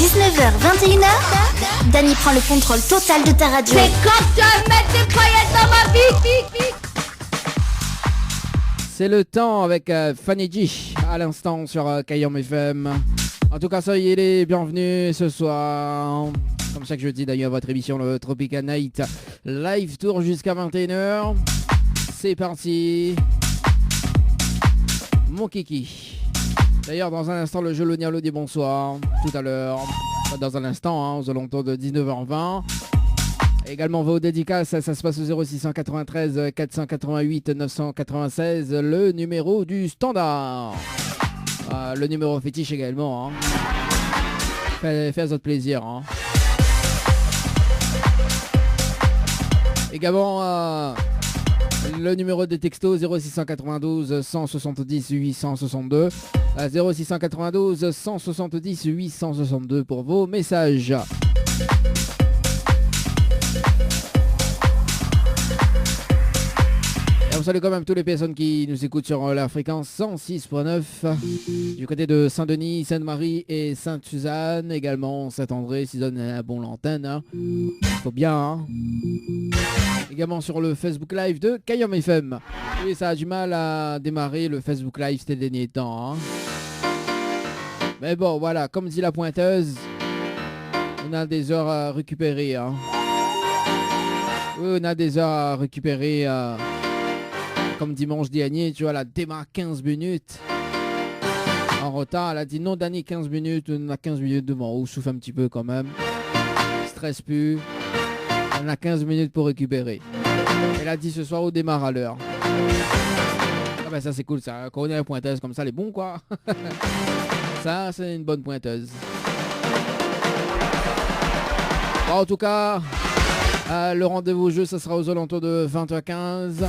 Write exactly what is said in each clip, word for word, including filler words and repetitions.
Dix-neuf heures, vingt et une heures, Dany prend le contrôle total de ta radio. C'est quand tu vas mettre des paillettes dans ma vie ? C'est le temps avec, euh, Fanny G à l'instant sur, euh, Kayanm F M. En tout cas, soyez les bienvenus ce soir. Comme chaque jeudi, d'ailleurs, votre émission, le Tropical Night Live Tour jusqu'à vingt et une heures. C'est parti. Mon kiki. D'ailleurs, dans un instant, le jeu Le Nialo dit bonsoir. Tout à l'heure. Enfin, dans un instant, hein, aux alentours de dix-neuf heures vingt. Également, vos dédicaces, ça, ça se passe au zéro six cent quatre-vingt-treize, quatre cent quatre-vingt-huit, neuf cent quatre-vingt-seize, le numéro du standard. Euh, le numéro fétiche également, hein. Faites, faites votre plaisir, hein. Également, euh, le numéro de texto, zéro six cent quatre-vingt-douze, cent soixante-dix, huit cent soixante-deux. Euh, zéro six cent quatre-vingt-douze, cent soixante-dix, huit cent soixante-deux pour vos messages. Et on salue quand même toutes les personnes qui nous écoutent sur, euh, la fréquence cent six point neuf, du côté de Saint-Denis, Sainte-Marie et Sainte-Suzanne, également Saint-André, s'ils donnent un bon l'antenne, hein. Faut bien, hein. Également sur le Facebook Live de Kayanm F M. Oui, ça a du mal à démarrer le Facebook Live ces derniers temps, hein. Mais bon, voilà, comme dit la pointeuse, on a des heures à récupérer, hein. Oui, on a des heures à récupérer, euh, comme dimanche dernier, tu vois, la démarre quinze minutes en retard. Elle a dit : « Non, Dany, quinze minutes, on a quinze minutes devant. » Ou souffle un petit peu quand même. Stresse plus. On a quinze minutes pour récupérer. Elle a dit : « Ce soir, on démarre à l'heure. » Ah ben, ça, c'est cool, ça. Quand on a une pointeuse comme ça, elle est bon, quoi. Ça, c'est une bonne pointeuse. Bon, en tout cas, euh, le rendez-vous jeu, ça sera aux alentours de vingt heures quinze.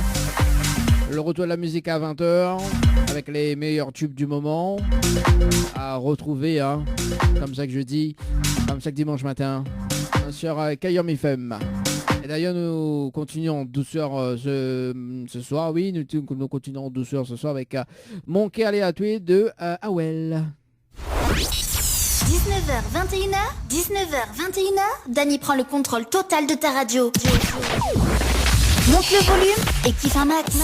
Le retour de la musique à vingt heures, avec les meilleurs tubes du moment. À retrouver, hein, comme chaque jeudi, comme chaque dimanche matin, sur, euh, Kayanm F M. Et d'ailleurs, nous continuons en douceur, euh, ce, ce soir. Oui, nous, nous continuons en douceur ce soir avec, euh, Mon kèr lé a toi de, euh, Awel. Dix-neuf heures, vingt et une heures, dix-neuf heures, vingt et une heures, Dany prend le contrôle total de ta radio. Monte le volume et kiffe un max.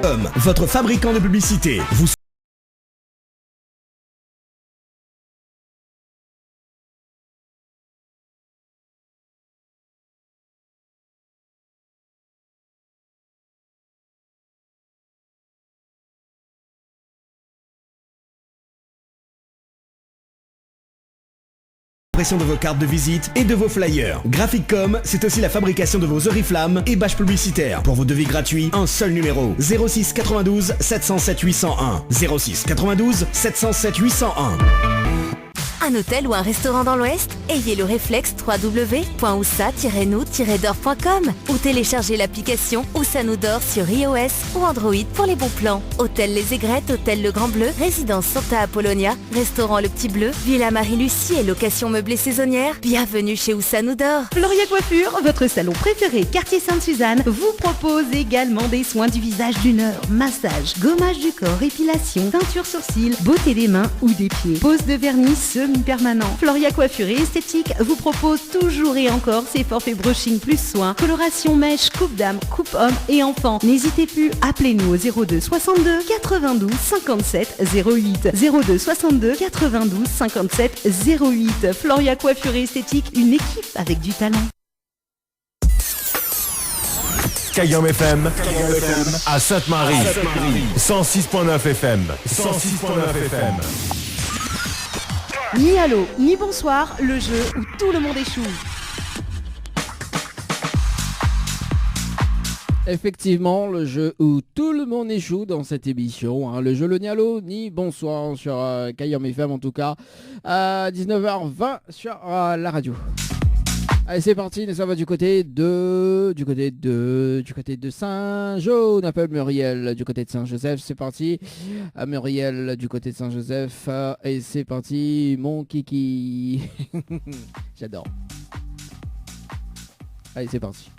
Homme, votre fabricant de publicité. Vous Impression de vos cartes de visite et de vos flyers. Graphicom, c'est aussi la fabrication de vos oriflammes et bâches publicitaires. Pour vos devis gratuits, un seul numéro, zéro six quatre-vingt-douze sept cent sept huit cent un. Zéro six quatre-vingt-douze sept cent sept huit cent un. Un hôtel ou un restaurant dans l'Ouest ? Ayez le réflexe trois W point ousa tiret nous tiret d'or point com ou téléchargez l'application Ousa nous d'or sur iOS ou Android pour les bons plans. Hôtel Les Aigrettes, Hôtel Le Grand Bleu, résidence Santa Apolonia, restaurant Le Petit Bleu, Villa Marie-Lucie et location meublée saisonnière. Bienvenue chez Ousa nous d'or. Floria Coiffure, votre salon préféré, quartier Sainte-Suzanne, vous propose également des soins du visage d'une heure. Massage, gommage du corps, épilation, teinture sourcils, beauté des mains ou des pieds, pose de vernis semi-permanent. Floria Coiffure et Esthétique vous propose toujours et encore ses forfaits brushing plus soins, coloration mèche, coupe dame, coupe homme et enfant. N'hésitez plus, appelez-nous au zéro deux soixante-deux quatre-vingt-douze cinquante-sept zéro huit. Zéro deux soixante-deux quatre-vingt-douze cinquante-sept zéro huit. Floria Coiffure et Esthétique, une équipe avec du talent. Kayanm F M, Kayanm F M, à Sainte-Marie, cent six point neuf F M, cent six point neuf F M. Ni allô, ni bonsoir, le jeu où tout le monde échoue. Effectivement, le jeu où tout le monde échoue dans cette émission, hein, le jeu le ni allô, ni bonsoir sur, euh, Kayanm F M en tout cas. À dix-neuf heures vingt sur, euh, la radio. Allez, c'est parti, nous sommes du côté de, du côté de, du côté de Saint-Jo. On appelle Muriel du côté de Saint-Joseph. C'est parti. Euh, Muriel du côté de Saint-Joseph. Euh, et c'est parti, mon kiki. J'adore. Allez, c'est parti.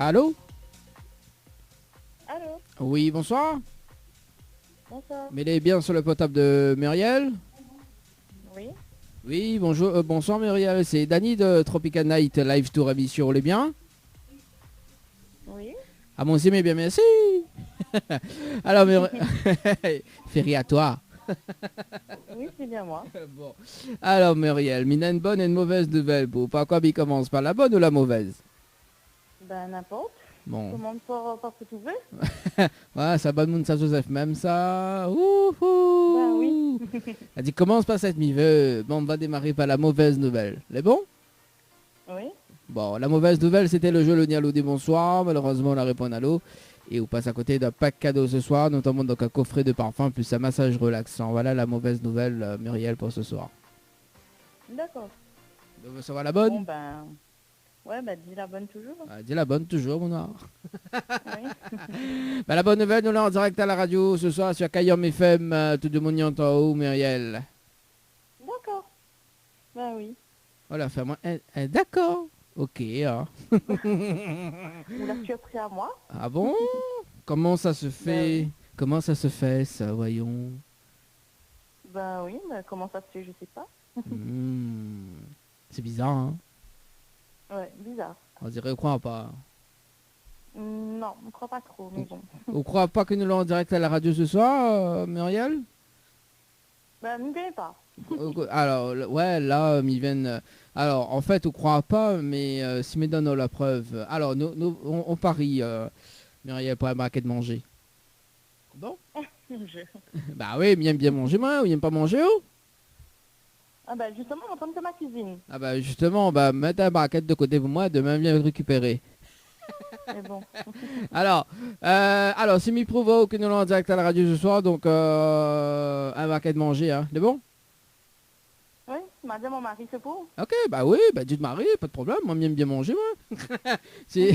Allô ? Allô ? Oui, bonsoir. Bonsoir. Mi lé bien sur le portable de Muriel ? Oui. Oui, bonjour, euh, bonsoir Muriel, c'est Dany de Tropical Night Live Tour émission, lé bien ? Oui. Ah, mon Dieu, mais bien, merci. Alors, Mur-, fé ri amoin. Oui, c'est bien moi. Bon. Alors, Muriel, mi néna une bonne et une mauvaise nouvelle pou ou. Par koi mi komans, par la bonne ou la mauvaise ? Ben, n'importe. Bon. Komans par, par ce que tu veux. Ouais, sa bann moun Saint-Joseph mèm sa. Ouhou. Ben oui. La di, komans par sèt mi vé. Bon, nou va démaré par la mauvaise nouvelle. Lé bon ? Oui. Bon, la mauvaise nouvelle, c'était le jeu le ni allô ni bonsoir. Malheureusement, ou la réponn allô. Et ou pass à côté d'un pack cadeau ce soir, notamment donc un coffret de parfum plus un massage relaxant. Voilà la mauvaise nouvelle, euh, Muriel, pour ce soir. D'accord. Ou vé savoir la bonne ? Bon, ben, ouais, ben, dis la bonne toujours. Ah, dis la bonne toujours, mon noir. Oui. Ben, la bonne nouvelle, nou lé en direct à la radio ce soir sur Kayanm F M, euh, tout demoun i antann aou, Muriel. D'accord. Ben oui. Voilà, fé amoin un, un d'accord. Ok, hein. Ou la surpris amoin. Ah bon ? Comment ça se fait ? Ben oui. Comment ça se fait, ça, voyons ? Ben oui, ben comment ça se fait, je sais pas. Hmm. C'est bizarre, hein ? Ouais, bizarre. On dirait ou kroi pa. Hmm, non, mi kroi pa tro, mé bon. Ou kroi pa ke nou lé en direct à la radio ce soir, euh, Muriel ? Ben, mi koné pa. Euh, alors, le, ouais, là, euh, mi vien, euh, alors, en fait, ou kroi pa, mais, euh, si mi donn aou la preuve. Alors, nou, nou, on, on parie, euh, Muriel, pour un paquet de manger. Bon ? Mon Dieu. Bah oui, mi yèm bien manzé, moin, ou yèm pa manzé, ou ? Ah bah, justement, mi lé antrin de fé ma kuizine. Ah bah, justement, bah, mèt in barkèt de koté pou moin, domin mi vien rékipéré. Mé bon. Alors, euh, alors, si mi prouv aou ke nou lé en direct à la radio ce soir, donc, euh, in barkèt manzé, hein, lé bon ? Oui, ma di mon mari, sé pou. Ok, bah oui, bah, di out mari, pa de problèm, moin, mi yèm bien manzé, moin. Si.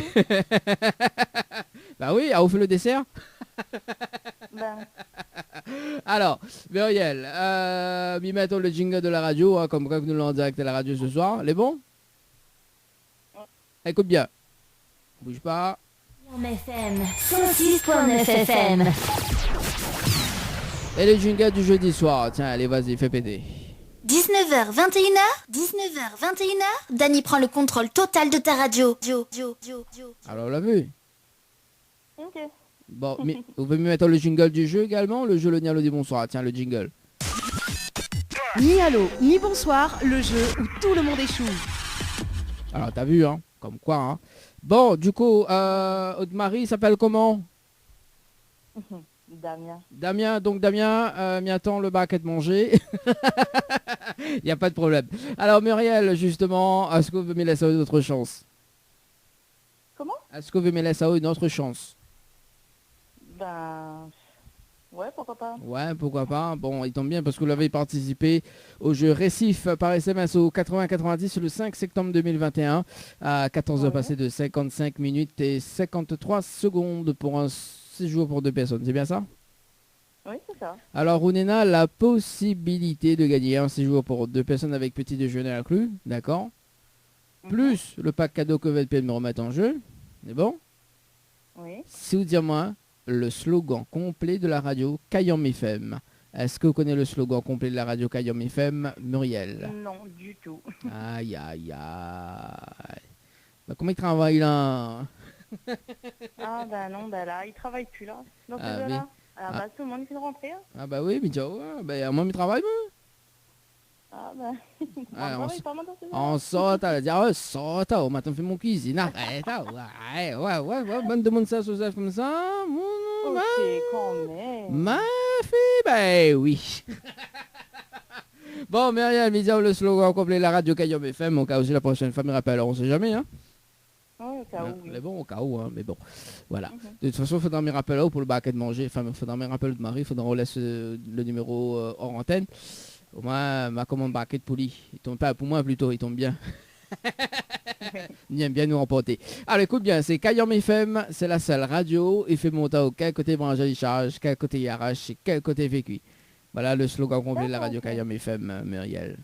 Bah oui, aou fé le dessert. Ben. Alors, Muriel, euh, mi mèt le jingle de la radio, hein, comme quoi que nous lé en direct à la radio ce soir. Lé bon ? Ékout bien. Bouge pas. Kayanm F M, cent six point neuf F M. Et le jingle du jeudi soir, tiens, allez, vas-y, fais péter. Dix-neuf heures, vingt et une heures, dix-neuf heures, vingt et une heures, Dany prend le contrôle total de ta radio. Alors, ou la vu ? Ok. Bon, mé ou vé mi mèt le jingle du jeu également, le jeu le ni allô ni bonsoir. Tiens, le jingle. Ni allô, ni bonsoir, le jeu où tout le monde échoue. Alors, t'as vu, hein, comme quoi, hein. Bon, du coup, euh, out mari i apèl koman ? Damien. Damien, donc Damien, euh, mi atann le barkèt manzé. Y a pas de problème. Alors, Muriel, justement, èske ou vé mi lès aou une autre chance ? Comment ? Èske ou vé mi lès aou une autre chance ? Ben, ouais, pourquoi pas. Ouais, pourquoi pas. Bon, i tonm bien parske ou la partisipé au jeu Récif par S M S au quatre-vingts quatre-vingt-dix le cinq septembre deux mille vingt et un à quatorze heures passées de cinquante-cinq minutes et cinquante-trois secondes pour un séjour pour deux personnes. C'est bien ça ? Oui, c'est ça. Alors, ou néna la possibilité de gagner un séjour pour deux personnes avec petit déjeuner inclus, d'accord ? Mhm. Plus le pack cadeau que ou vien de mi remèt en jeu, lé bon ? Oui. Si ou di amoin le slogan complet de la radio Kayanm F M. Èske ou koné le slogan complet de la radio Kayanm F M, Muriel ? Non, du tout. Aïe, aïe, aïe. Bah, koman i travay la ? Ah, ben non, ben là, i travay pu la. Dans ces eaux-là. Ah oui. À la base, tout le monde i fé rentrer, hein. Ah bah oui, mé mi di aou, ouais, ben, moin, mi travay, moin. Ah ben, ah, moin, mi travay pa, moin, dans ces eaux-là. An sort, la di, ah, sort, oh, matin, fé mon kuizine, arèt, ah, ouais, ouais, ouais, ouais, bann demoun sa, sa, sa, konmsa, mon, ok, ma, kan mèm. Ma fi, ben oui. Bon, Muriel, mi di aou le slogan complet, la radio Kayanm F M, au cas où, si la prochaine fois, mi rapèl, on sait jamais, hein. Ouais, au cas où, oui. Lé bon, au cas où, hein, mé bon. Voilà. Mhm. De tout fason, fodra mi rapèl aou pou le barkèt manzé. Anfin, fodra mi rapèl out mari, fodra ou lès, euh, le numéro, euh, hors antenne. Omoin, ma komann barkèt pou li. I tonm pa, pou moin plito, i tonm bien. Li èm bien nou anporté. Alor, ékout bien, sé Kayanm F M, sé la sèl radio i fé mont aou kèl koté bransh i sharz, kèl koté i arash, kèl koté i fé kui. Voilà le slogan complet de la radio Kayanm F M, euh, Muriel.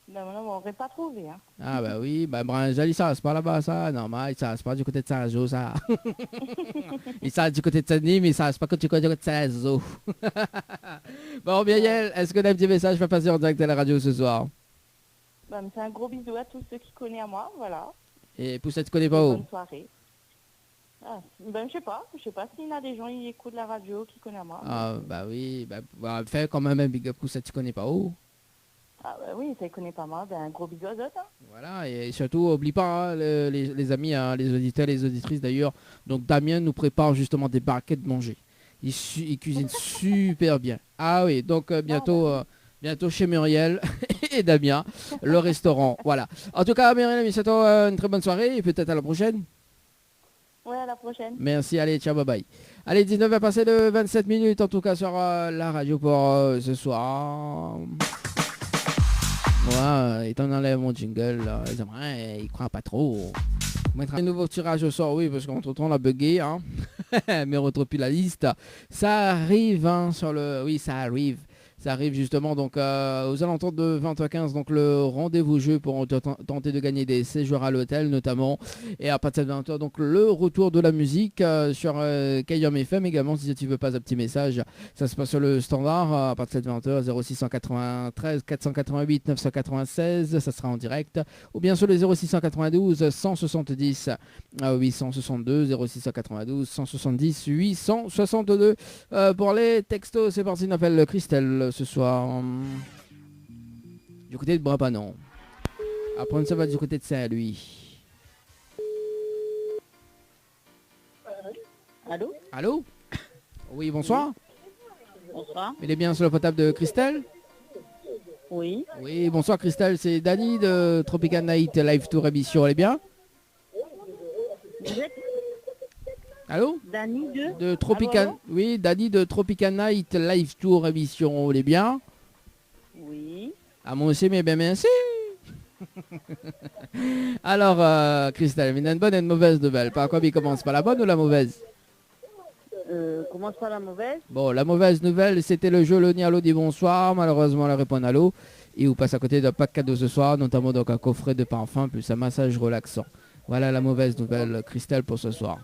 Non, non, non, on ré pa trouvé, hein. Ah, bah oui, bah, Brinzèl, i sars pa laba, sa, normal, i sars pa du koté de Saint-Jean, sa. I sars du koté de Saint-Denis, mé i sars pa du koté de Saint-Jean. Bon, Muriel, èske ou na in ti mésaz pou pasé an dirèk a la radio ce soir ? Bah, mi fé in gro bizou à tous ceux qui koné amoin, voilà. É pou sak i koné pa ou ? Bonne soirée. Ah, ben, je sais pas, je sais pas s'il y en a des gens qui écoutent la radio qui connaissent moi. Ah, bah oui, bah, bah, fé kan mèm in big up pou sak i koné pa ou. Ah, bah oui, sak i koné pa moi, ben, un gros bisou à eux, hein. Voilà, et surtout, oublie pas, hein, le, les, les amis, hein, les auditeurs, les auditrices d'ailleurs. Donc, Damien nous prépare justement des barquettes de manger. Il su-, il cuisine super bien. Ah oui, donc, euh, bientôt, euh, bientôt chez Muriel et Damien, le restaurant. Voilà. En tout cas, Muriel, mi souhaite, euh, une très bonne soirée et peut-être à la prochaine. Ouais, à la prochaine. Merci, allez, ciao, bye bye. Allez, dix-neuf heures passées de vingt-sept minutes, en tout cas, sur, euh, la radio pour, euh, ce soir. Ouais, étant enlève mon jingle, là, les amis, hein, ils croient pas trop. Moi, un nouveau tirage au sort, oui, parce qu'entre-temps, on a bugué, hein. Mais on retrouve plus la liste. Ça arrive, hein, sur le, oui, ça arrive. Ça arrive justement donc, euh, aux alentours de vingt heures quinze, donc le rendez-vous jeu pour t-, tenter de gagner des séjours à l'hôtel notamment. Et à partir de vingt heures, donc le retour de la musique, euh, sur, euh, Kayanm F M également. Si tu veux passer un petit message, ça se passe sur le standard, euh, à partir de vingt heures, zéro six cent quatre-vingt-treize quatre cent quatre-vingt-huit neuf cent quatre-vingt-seize, ça sera en direct. Ou bien sur le zéro six cent quatre-vingt-douze cent soixante-dix, euh, huit cent soixante-deux, zéro six cent quatre-vingt-douze cent soixante-dix huit cent soixante-deux. Euh, pour les textos, c'est parti, on appelle Christelle ce soir. Du côté de Bras-Panon. Après, ça va du côté de Saint-Louis. Allô ? Allô ? Oui, bonsoir. Bonsoir. Il est bien sur le portable de Christelle ? Oui. Oui, bonsoir Christelle, c'est Dany de Tropical Night Live Tour émission, allez bien ? Vous êtes ? Allô ? Dany de ? De Tropical, allô, allô ? Oui, Dany de Tropical Night Live Tour émission, vous allez bien ? Oui. Ah, moin osi, mé bien, mèrsi. Alors, euh, Christelle, mi néna in bone é in movèz nouvèl. Par koi mi komans, par la bone ou la movèz ? Euh, commence par la mauvaise. Bon, la mauvaise nouvelle, c'était le jeu le ni allô ni bonsoir. Malheureusement, la réponn allô. É ou pass a koté d'in pack kado ce soir, notamment donc un coffret de parfum plus un massage relaxant. Voilà la mauvaise nouvelle, Christelle, pour ce soir.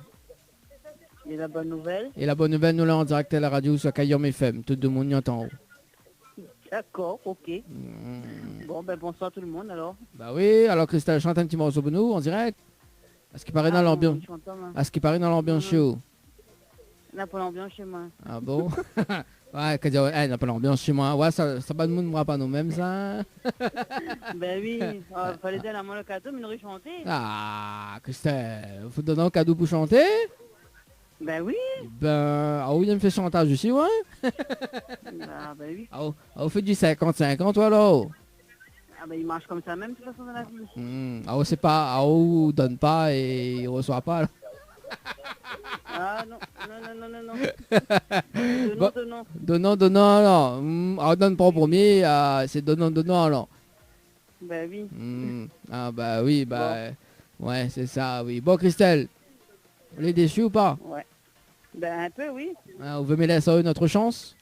Et la bonne nouvelle ? É la bone nouvèl, nou lé an dirèk a la radio sur Kayanm F M. Tout demoun i antann aou. D'accord, ok. Mm. Bon, ben, bonsoir tout le monde, alors. Bah oui, alors Christelle, chante un petit morceau pour nous, en direct. Parce qu'il paraît dans l'ambiance. Ah non, mi shant pa, moin. Parce qu'il paraît dans l'ambiance chez vous. Non. Na pa l'ambiance chez moi. Ah bon ? Ouais, kan di, eh, na pa l'ambiance chez moi. Ouais, sa, sa bann moun i kroi pa nou mèm, sa. Ben oui, euh, falé donn amoin le kado, mi noré shanté. Ah, Christelle, fo donn aou kado pou shanté ? Ben oui. Ben, ah oui, i fé shantaz osi, ouais. Ah, ben oui. Ah, ou, ah, ou fé du cinquante cinquante, ou, alor ? Ah, ben, i marsh konmsa mèm, de tout fason, dan la vi. Hmm. Ah, ou sé pa, ah, ou donn pa é i resoi pa, la. Ah, non, non, non, non, non, non. Donnant, bon, donnant. Donnant, donnant, alor. Hmm, ah, ou donn pa an promié, ah, sé donnant, donnant, alor. Ben oui. Hmm. Ah, bah oui, bah, bon, euh, ouais, sé sa, oui. Bon, Christelle, ou lé désu ou pa ? Ouais. Ben, un peu, oui. Hein, ou vé mi lès aou une autre chance ?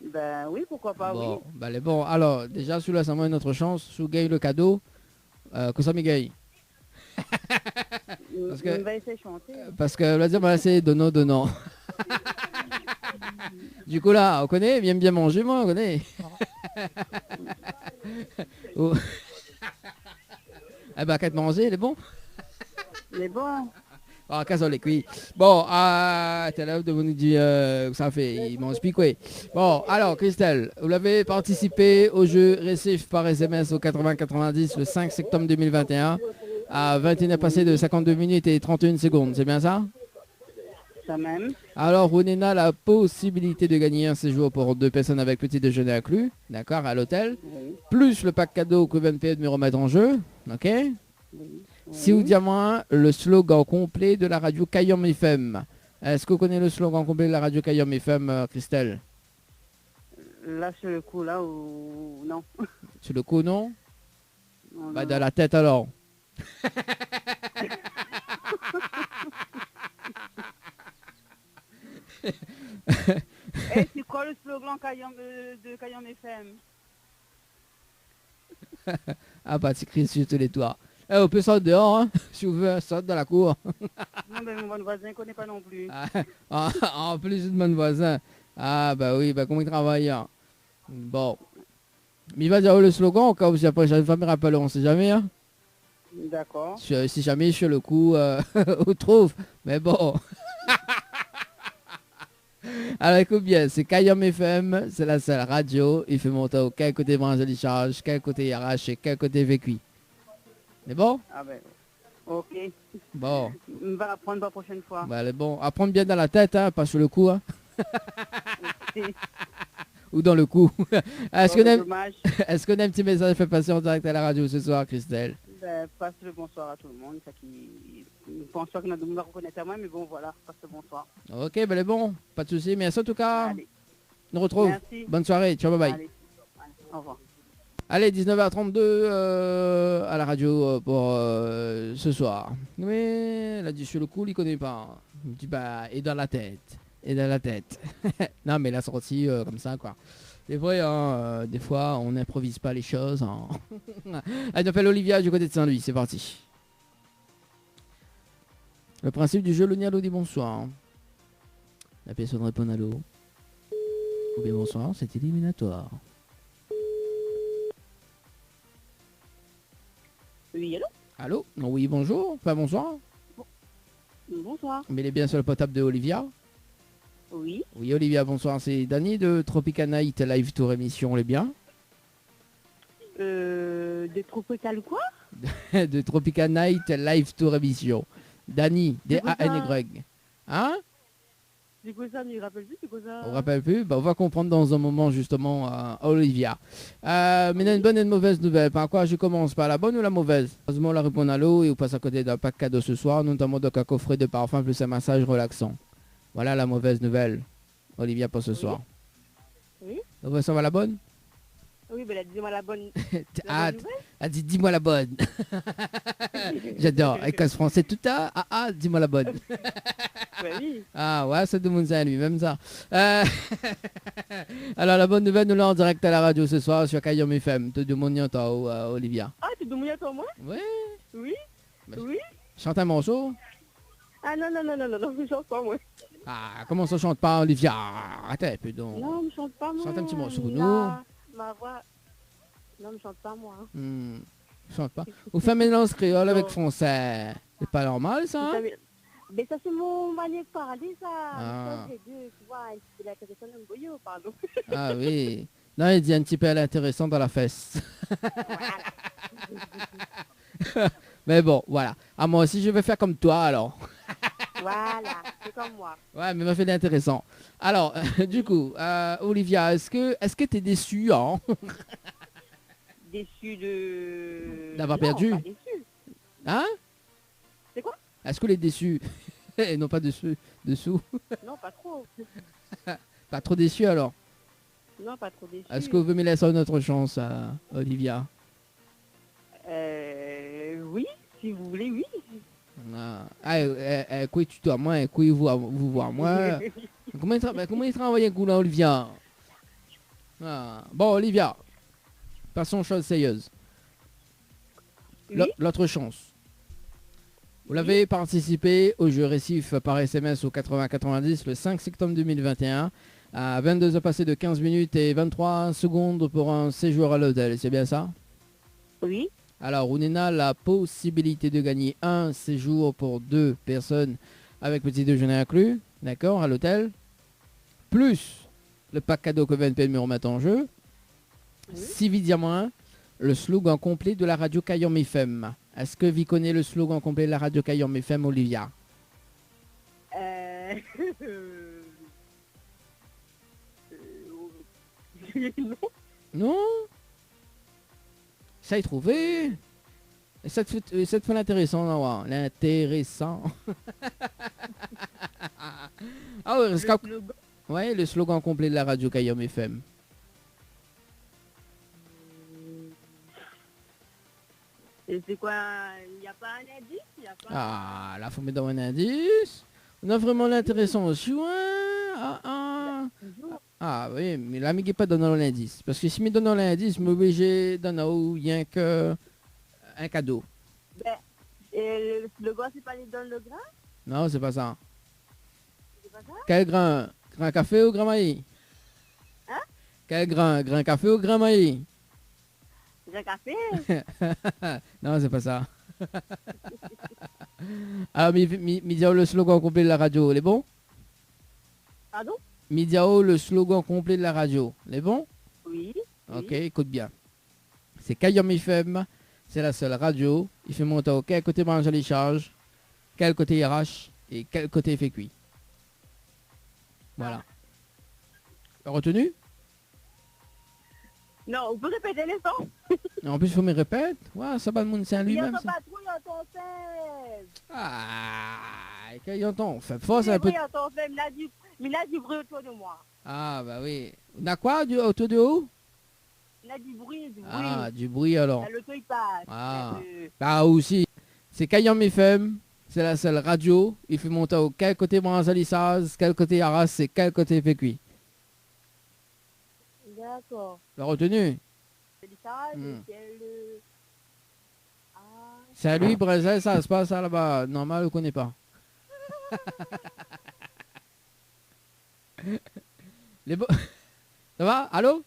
Ben oui, pourquoi pas, oui. Bon, bah, lé bon. Alor, déja, si ou lès amoin une autre chance, si ou gingn le kado, euh, kosa mi gingn ? Parce que, mi va éséy shanté. Parce que, la di, moin, sé donnant, donnant. Du coup, la, ou koné, mi èm bien manzé, moin, ou koné. Oh. Eh ben, kèt manzé, lé bon ? Lé bon. Ah, kaz lé kui. Bon, ah, talèr, demoun i di, euh, sa fé, i manz pi, koué. Bon, alors, Christelle, vous l'avez participé au jeu Récif par S M S au quatre-vingts quatre-vingt-dix le cinq septembre deux mille vingt et un à vingt et une heures passées de cinquante-deux minutes et trente et une secondes, c'est bien ça ? Sa mèm. Alors, ou néna la possibilité de gagner un séjour pour deux personnes avec petit déjeuner inclus, d'accord, à l'hôtel, oui, plus le pack cadeau que vingt P M me remettent en jeu, ok ? Oui. Si ou di amoin le slogan complet de la radio Kayanm F M. Èske ou koné le slogan complet de la radio Kayanm F M, euh, Christelle ? La, sur le coup, la, ou non. Sur le coup, non ? Non, non. Bah, dans la tête, alors. Eh, c'est quoi le slogan Kayanm, euh, de Kayanm F M ? Ah, parti krié su tou lé twa. Eh, ou pé sort déor, hein, si ou vé, sort dan la kour. Non, mé mon bann voizin i koné pa non pli. Ah, an, an plis, out bann voizin. Ah, ba oui, ba koman i travay, hein. Bon. Mi va dir aou le slogan, o ka ou si apré, sa va mi rapèl, on sait jamais, hein. Dakor. Si, si jamais, sur le coup, euh, ou trouv. Mé bon. Alors, écoute bien, c'est Kayanm F M, c'est la seule radio, i fé mont aou kèl koté bransh ali sharz, kèl koté i arash, kèl koté i fé kui. Lé bon ? Ah ben, ok. Bon. Mi va aprann pou la proshèn foi. Ba, lé bon. Aprann bien dan la tèt, hein, pa su le kou, hein. Ok. Ou dan le kou. Est-ce que... Bon, on a, domaz. Est-ce qu'on a un petit message à faire passer en direct à la radio ce soir, Christelle ? Ben, pass le bonsoir à tout le monde, sa ki, bonsoir, ki na domoun i va rekonèt amoin, mé bon, voilà, pass le bonsoir. Ok, ben, lé bon, pa de souci. Merci en tout cas. Allez. Nou retrouv. Merci. Bonne soirée. Ciao, bye bye. Allez. Allez, au revoir. Allez, dix-neuf heures trente-deux, euh, à la radio, euh, pour, euh, ce soir. Oui, la di su le kou, li koné pa. Li di, ba, é dan la tèt. É dan la tèt. Non, mé la sorti, euh, konmsa, koi. Sé vré, hein, euh, défoi, on n'improvise pas les choses, hein. Allez, nou apèl Olivia du koté de Saint-Louis. C'est parti. Le principe du jeu, Lonia Lodi, bonsoir. La personne répond allô ou bien bonsoir, c'est éliminatoire. Oui, allô ? Allô ? Oui, bonjour. Enfin, bonsoir. Bon-, bonsoir. Mé lé bien sur le portable de Olivia ? Oui. Oui, Olivia, bonsoir. C'est Dany de Tropica Night Live Tour Émission, lé bien ? Euh, de Tropical quoi ? De Tropica Night Live Tour Émission. Dany, D A N Y. Hein ? Sé koi sa ? Mi rapèl pi, sé koi sa ? Ou rapèl pi ? Ba, ou va konprann dan in moman, justement, euh, Olivia. Euh, mé na in bone é in movèz nouvèl. Par koi mi komans, par la bone ou la movèz ? Erezman, ou la réponn allô é ou pass a koté d'in pack kado se soir, notaman donk in kofré de parfum plus un massage relaxant. Voilà la movèz nouvèl, Olivia, pou se soir. Oui. Ou vé savoir la bone ? Oui, ben, la di amoin la bone, la bone nouvèl. Ah, la di, di amoin la bone. J'adore. Èl i koz fransé tout le tan. Ah, ah, di amoin la bone. Ben oui. Ah ouais, sé domoun sa, li mèm sa. Euh, alors, la bonne nouvelle, nou lé en direct à la radio ce soir sur Kayanm F M. Tout domoun i antann aou, euh, Olivia. Ah, tout domoun i antann amoin ? Oui. Oui. Ba, oui. Shant in morso. Ah non, non, non, non, non, non, mi shant pa, moin. Ah, koman sa, shant pa, Olivia ? Atann in pé donk. Non, mi shant pa, moin. Shant in ti morso pou nou. La, ma voix. Non, mi shant pa, moin. Hmm. Shant pa. Ou fé in mélanz kréol avèk fransé. Non. Sé pa normal, sa, hein ? Mé sa, mé, mé sa, sé mon manièr de parlé, sa. Ah. Mi shanj lé dé, tu vois, in ti pé lintérésan dan le boyo, pardon. Ah oui. Non, li di in ti pé lintérésan dan la fès. Voilà. Mé bon, voilà. Ah, moi aussi, je vais faire comme toi, alors. Voilà, fais comme moi. Ouais, mé ma fé lintérésan. Alors, du coup, euh, Olivia, est-ce que, est-ce que t'es déçue, hein ? Déçue de... D'avoir perdu ? Non, pas déçue. Hein ? C'est quoi ? Est-ce que ou lé déçu ? Et non pas dessus, dessous. Non, pas trop. Pas trop déçu, alors ? Non, pas trop déçu. Est-ce que ou vé mi lès aou in ot shans, euh, Olivia ? Euh, oui, si vous voulez, oui. Ah, ah, euh, euh, euh, koi, tutoie-moi, koi, vous, vous, vous, moi. Koman i tra-, koman i travay in kou la, Olivia ? Ah, bon, Olivia, passons aux choses sérieuses. Oui. Lo-, l'ot shans. Oui. Vous avez participé au jeu Récif par S M S au quatre-vingts quatre-vingt-dix le cinq septembre deux mille vingt et un à vingt-deux heures passées de quinze minutes et vingt-trois secondes pour un séjour à l'hôtel, c'est bien ça ? Oui. Alors, ou néna la possibilité de gagner un séjour pour deux personnes avec petit déjeuner inclus, d'accord, à l'hôtel, plus le pack cadeau que V N P mi remèt en jeu, oui, si vi di amoin le slogan complet de la radio Kayanm F M. Est-ce que vi koné le slogan complet de la radio Kayanm F M, Olivia ? Euh, euh, non. Non ? Sa i trouvé. É sa té fé, é sa té fé lintérésan, la, ouais. Lintérésan. Ah ouais, le slogan. Ouais, le slogan complet de la radio Kayanm F M. Et c'est quoi ? Il y a pas un indice ? Il y a pas... Ah, la, fo mi donn in indis. Nou na vréman lintérésan osi, ouais. Ah, ah. Toujours. Ah oui, mé la mi gingn pa donn aou lindis. Parske si mi donn aou lindis, mi oblizé donn aou rienk, euh, in kado. Ben, é le slogan, sé pa li donn le grin ? Non, sé pa sa. Sé pa sa ? Kèl grin ? Grin kafé ou grin mayi ? Hein ? Kèl grin ? Grin kafé ou grin mayi ? Grin kafé ? Non, sé pa sa. Alor, mi, mi, mi di aou le slogan konplé de la radio, lé bon ? Pardon ? Mi di aou le slogan konplé de la radio, lé bon ? Oui, oui. Ok, ékout bien. Sé Kayanm F M, sé la sèl radio i fé mont aou kèl koté bransh ali sharz, kèl koté i arash é kèl koté i fé kui. Voilà. Ah. Retenu ? Non, ou pé répété le son ? An plis, fo mi répèt. Oué, sa bann moun Sin-Lwi mèm, sa. Mi antann pa tro, mi antann fèb. Ah, kan i antann fèb, fors in pé. Oui, mi antann fèb, mi na di, mi na di bri otour de moin. Ah, ba oui. Na koi di, otour de ou ? Na di bri, di bri. Ah, di bri alor. Na loto i pas. Ah. Euh. Ba osi. Sé Kayanm F M, sé la sèl radio i fé mont aou kèl koté bransh ali sharz, kèl koté i arash, sé kèl koté i fé kui. D'accord. La retenu ? Salissage, hmm. Quel, euh, ah. Salut, Brésil, sa i pas sa laba. Normal, ou koné pa. Lé bon. Sa va ? Allô ?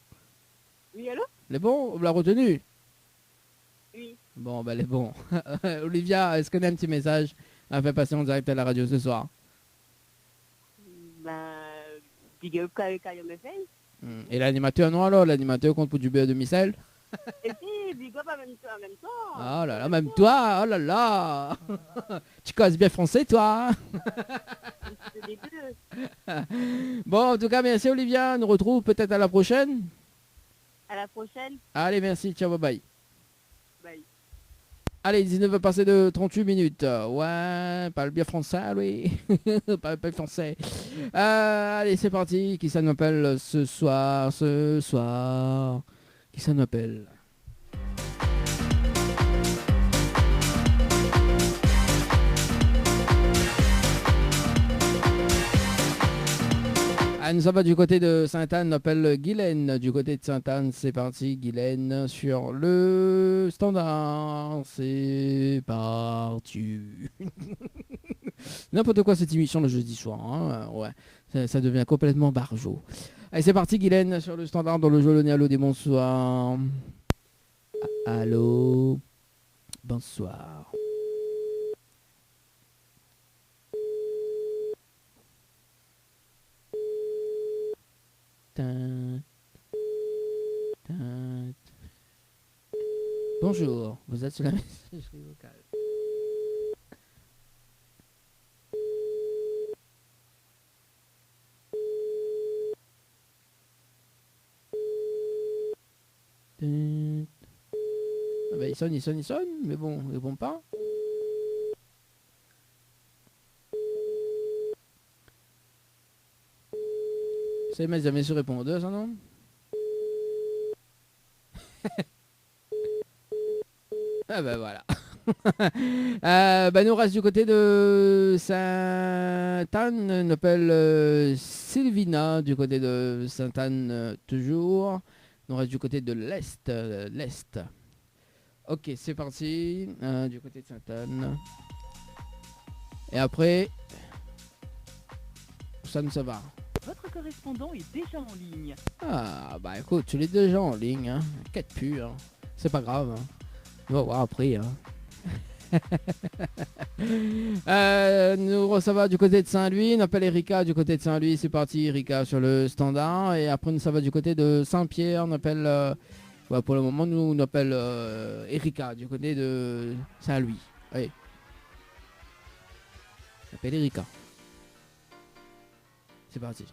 Oui, allô ? Lé bon, ou la retenu ? Oui. Bon, ben, lé bon. Olivia, èske ou néna in ti mésaz a fé pasé an dirèk a la radio se soir ? Ben, big up Ka-, Kayanm F M. Hmm. É lanimatèr, non, alor, lanimatèr i kont pou du bèr de misèl ? É si, big up an mèm tan, an mèm tan. Oh là là, même toi, oh là là. Tu causes bien français, toi, hein ? Sé lé dé. Bon, an tou ka, mèrsi, Olivia. Nou retrouv pétèt a la proshèn. À la prochaine. Allez, merci. Ciao, bye bye. Bye. Allez, dix-neuf heures passées de trente-huit minutes. Oué, parl bien fransé, oui. Parl pa fransé. Euh, allez, c'est parti. Kisa i apèl se soir, se soir ? Kisa i apèl ? Ah, nou sava du koté de Sainte-Anne, i apèl Guylaine. Du koté de Sainte-Anne, c'est parti, Guylaine, sur le standard. C'est parti. N'importe quoi cette émission le jeudi soir, hein, euh, ouais. Ça, ça devient complètement barjo. Allez, c'est parti, Guylaine, sur le standard, dans le jeu, le néalo des bonsoirs. A-, allô ? Bonsoir. Tin, tin. Bonjour, vous êtes sur la messagerie vocale. Tin. Ah ben, i sonn, i sonn, i sonn, mé bon, i répon pa. Sa i mèt zamé su répondèr, sa, non ? Ah ben voilà. Euh, ben, nou rès du koté de Sainte-Anne, nou apèl, euh, Sylvina, du koté de Sainte-Anne, euh, toujours. Nou rès du koté de l'Est, euh, l'Est. Ok, c'est parti, euh, du koté de Sainte-Anne. É apré, sa nou sava. Votre correspondant est déjà en ligne. Ah, bah écoute, tu l'es déjà en ligne, hein. Inkièt pu, hein. C'est pas grave, hein. On va voir après, hein. Euh, nou sava du koté de Saint-Louis, nou apèl Erika du koté de Saint-Louis, c'est parti, Erika sur le standard. É apré, nou sava du koté de Saint-Pierre, nou apèl, euh, ouais, pou le moman, nou, nou apèl, euh, Erika du koté de Saint-Louis. Allez. Nou apèl Erika. C'est parti.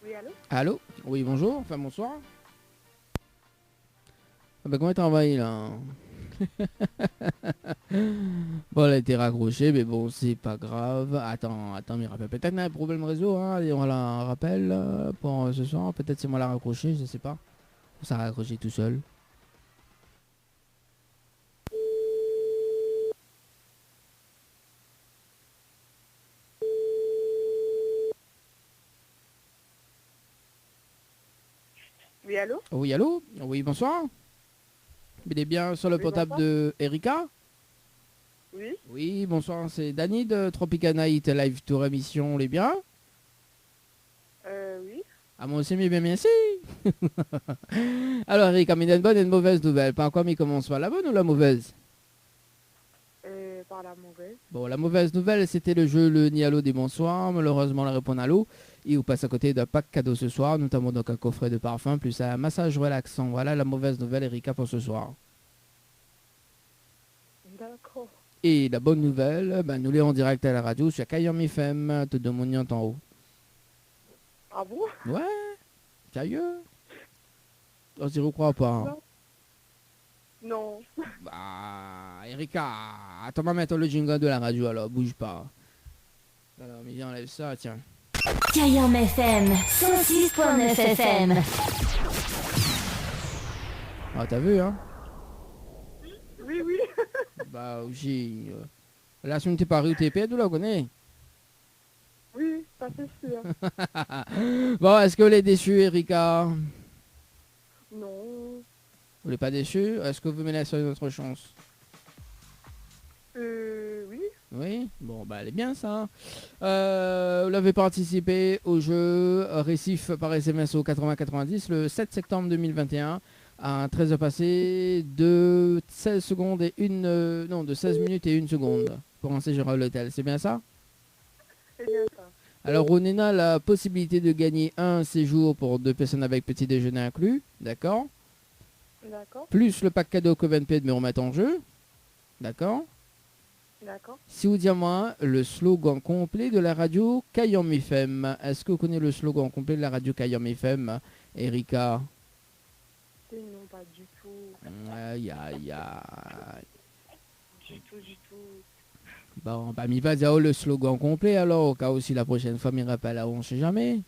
Oui, allô ? Allô ? Oui, bonjour, enfin, bonsoir. Ah ben, koman i travay la ? Bon, la été rakroshé, mé bon, sé pa grav. Atann, atann, mi rapèl. Pétèt na in problèm rézo, in. Alé, nou va rapèl, euh, pou, euh, se soir. Pétèt sé moin la rakroshé, mi koné pa. Ou sa rakroshé tousèl. Oui, allô ? Oui, allô ? Oui, bonsoir. Lé bien sur le portable de Erika ? Oui, bonsoir. Oui, bonsoir, sé Dany de Tropica Night Live Tour Émission, lé bien ? Euh, oui. Ah, moin osi, mi lé bien, mèrsi. Alor, Erika, mi néna in bone é in movèz nouvèl. Par koi mi komans, par la bone ou la movèz ? Euh, par la movèz. Bon, la movèz nouvèl, sété le jeu le ni allô ni bonsoir. Malérèzman, la réponn allô. É ou pass a koté d'in pack kado se soir, notamment donc un coffret de parfum, plus un massage relaxant. Voilà la movèz nouvèl, Erika, pou se soir. Dakor. É la bone nouvèl, bin, nou lé an dirèk a la radio, sur Kayanm F M, tout domoun i antann aou. Ah bon ? Ouais, sérieux ? On diré ou kroi pa, in. Non. Non. Bah, Erika, atann, ma mèt le jingle de la radio, alor, bouj pa. Alor, mi anlèv sa, tiens. Kayanm F M, cent six point neuf F M. Ah, t'as vu, hein ? Oui, oui. Bah, osi, euh, la semaine té paré ou té pèrd, ou la koné. Oui, sa sé sir. Bon, èske ou lé désu, Erika ? Non. Ou lé pa désu ? Èske ou vé mi lès in not shans ? Euh, oui. Oui ? Bon, bah, lé bien, sa. Euh, ou la partisip au jeu Récif par S M S au quatre-vingts quatre-vingt-dix le sept septembre deux mille vingt et un à treize heures passées de seize secondes et une, euh, non, de seize minutes et une seconde pour un séjour à l'hôtel. C'est bien ça ? Sé bien sa. Alors, ou néna la possibilité de gagner un séjour pour deux personnes avec petit déjeuner inclus, d'accord ? D'accord. Plus le pack cadeau Covenpay de mi remèt en jeu, d'accord ? D'accord. Si ou di amoin le slogan complet de la radio Kayanm F M. Èske ou koné le slogan complet de la radio Kayanm F M, Erika ? Non, pas du tout. Aïe, aïe, aïe. Du tout, du tout. Bon, bah, mi va dir aou le slogan complet, alor, au cas où si la prochaine fois mi rapèl aou, on sait jamais.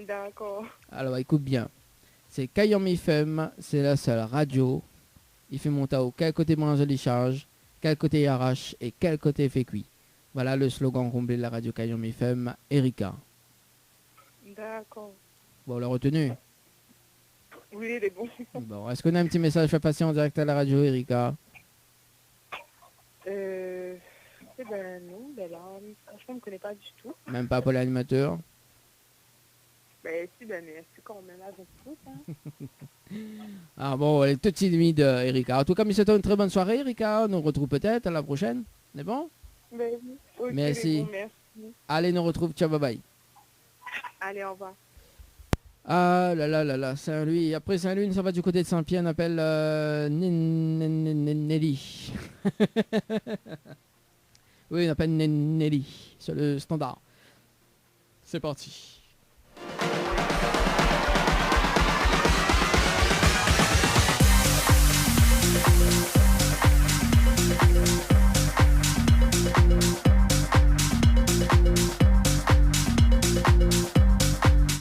D'accord. Alors, écoute bien. Sé Kayanm F M, sé la sèl radio i fé mont aou kèl koté manzé li sharz, kèl koté i arash é kèl koté i fé kui. Voilà le slogan complet de la radio Kayanm F M, Erika. D'accord. Bon, ou la retenu ? Oui, lé bon. Bon, èske ou néna in ti mésaz fé pasé an dirèk a la radio, Erika ? Euh, eh ben non, ben là, franchement, je connais pas du tout. Même pas pour l'animateur ? Ben si, ben merci quand même, là, j'écoute, hein. Ah bon, lé tout timid, euh, Erika. En tout cas, mi souhaite une très bonne soirée, Erika. Nou retrouv pétèt à la prochaine. Lé bon ? Ben oui. Ok, merci. Lé bon, merci. Allez, nou retrouv. Ciao, bye bye. Allez, au revoir. Ah là là là là, Saint-Louis. Après Saint-Louis, nou sava du côté de Saint-Pierre, nou apèl, euh, Né-, Né-, Né-, Né-, Nelly. Oui, nou apèl Né-, Nelly sur le standard. C'est parti.